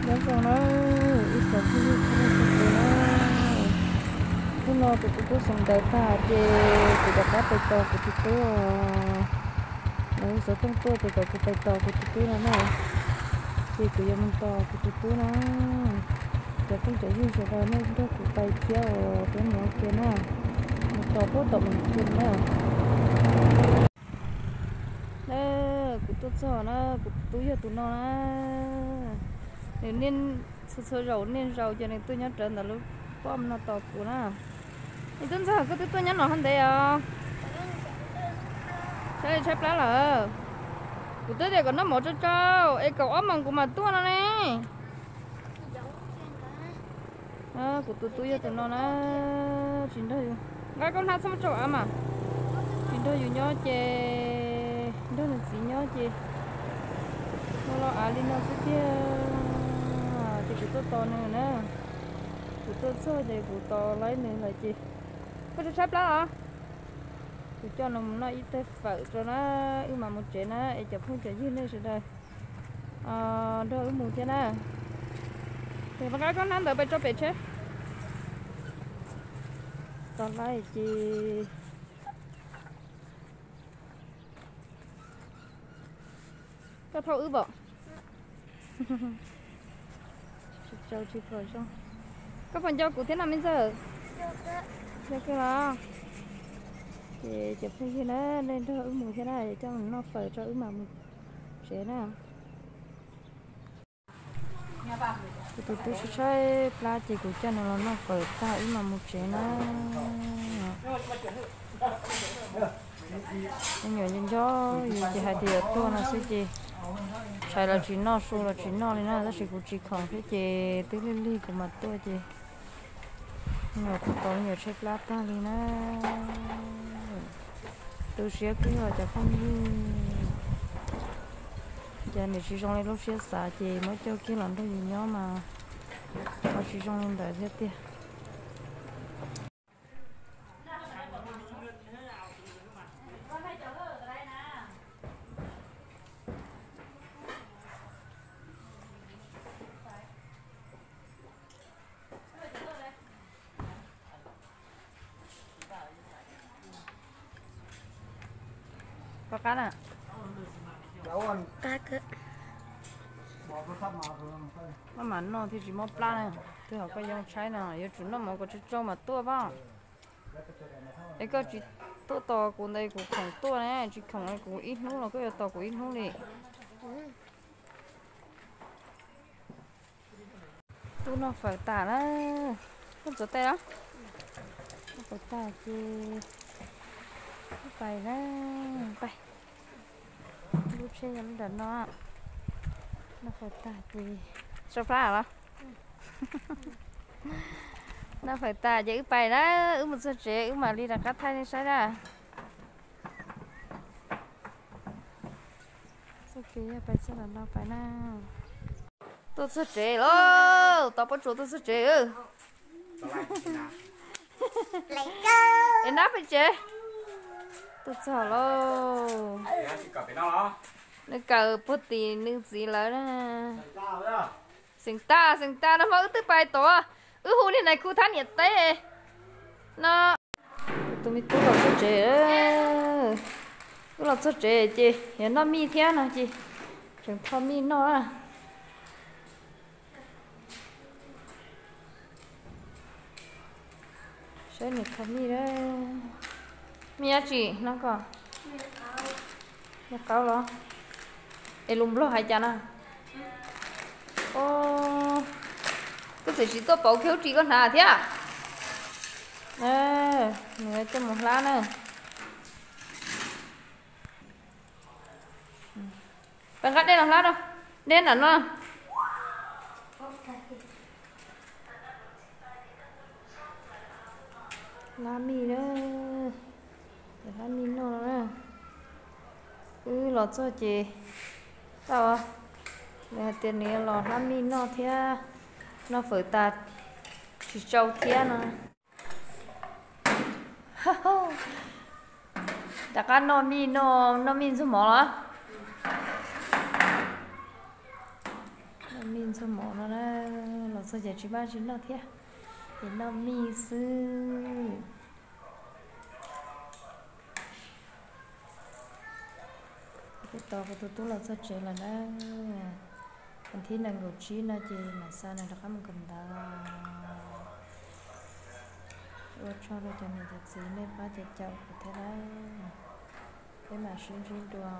Nyob zoo na, ib tsoom phooj ywg txhua leej txhua tus na. Hnub no kuv tus tub xeem ntawv tag ces kuv rov qab pais tos kuv tus tub. Lawv xov tooj tuaj ces kom kuv pais tos kuv tus tub no na. Ces kuv yuav mus tos kuv tus tub na. Cov phooj cov ywg sawv daws nej nrog kuv pais thiab os, peb mus ua ke na. Mus tos puag tom mus ua ke na. Na, kuv tuaj txog na, kuv tus tub yog tus no na. Nws niaj txhua txhua zaus niaj zaus ces nws tuaj nyob rawv ntawm lub pob no tos kuv na. Nws tuaj ntxog koj twb tuaj nyob no hov ntev os. Saib li tshaib plab lawm. Kuv twb tias kom noj mov tsau tsau es kaum ob moos kuv mam tuaj no ne. Kuv tus tub yog tus no na, tsis nrog yus, nqa koj hnab txhob muab tsau av mas, tsis nrog yus nyob ces nrog nws txiv nyob ces ua lo av li no xwb tiag. Ces kuv tuaj tos nws na, kuv tuaj txog ces kuv tos laib nws lawm ces, koj tshaib tshaib plab os. Kuv coj nws mus noj ib tais fawm rau na, wb mam mus tsev na es cov phooj cov ywg nej sawv daws nrog wb mus thiab na. Ces nqa koj hnab ntawd pais tso pem tsheb. Tos laib ces koj thauj wb pom. Tsis pom zoo. Koj puas nco kuv thiab no me ntxawg? Nco kawg los. Ces cov phooj ywg na, nej nrog wb mus thiab na, coj nws noj fawm tso wb mam mus tsev na. Kuv tus tub tshaib tshaib plab ces kuv coj nws los noj fawm tag wb mam mus tsev na. Me nyuam nco nco yus ces hais tias yuav tuaj no xwb ces tshais los tsis noj, su los tsis noj li na, tab sis kuv tsis khoom thiab ces twb lig lig kuv mam tuaj ces me nyuam kuv tos me nyuam tshaib plab tag li na. Tu siab kawg os cov phooj ywg. Ces nws tsis zoo li lub siab xav ces muab coj kiag los nrog yus nyob mas ho tsis zoo li ntawd thiab tiag. Koj qab na. Maj mam noj thiaj tsis mob plab na. Twb hais koj yoo tshaib no yuav tsum noj mov kom tsau tsau mas tuaj pab. Es koj tsis tuaj tos kuv ntawd kuv khoom tuaj ne, tsis khoom kuv ib hnub los koj yuav tos kuv ib hnub li. Tub noj fawm tas na, koj ntxuav tes los? Noj fawm tas ces pais na, pais. Lub tsheb yog lub nram no. Noj fawm tas ces, tsau plab los? Noj fawm tas ces wb pais na, wb mus txog tsev wb mam li rov qab thaij nej saib na. Txoj kev yog pais txog ntawm no pais na. Tuaj txog tsev lauj, tos Pob Tsuas tuaj txog tsev. Es nab pem tsev. Tuaj txog lauj. Nws kawm puag tim nws txiv lawv na. Xeem tas, xeem tas, nag hmo wb twb pais tod, wb hu niag nais khu thab niam teb no. Tus me tub los txog tsev, wb los txog tsev ces yog noj mij thiab no ces tseem tho mij noj na. Saib nws tho mij, mij dab tsi no koj? Mij qaub los? Es lus Nplog hais cas no? Koj txawm tsis tuaj pauv kiag lub ris koj hnav thiab. Nws coj mus hlab na. Pab nqa dej los hlab rau, dej nram no. Hlab mij na, hlab mij noj na. Wb los txog ces tau, nws hais tias nws los hlab mij noj thiab, noj fawm tas tsis tsau thiab no. Rov qab noj mij, noj mij ntxuag mov los? Mij ntxuag mov no na, los txog ces tsis pab tsis noj thiab, ces noj mij xwb. Peb tos kuv tus tub los txog tsev lawm na. Vas thib nees nkaum tsib no ces mam xa nws rov qab mus kawm ntawv. Ua tsaug rau cov niam cov txiv nej pab caum kuv thiab na. Peb mam sib ntsib dua.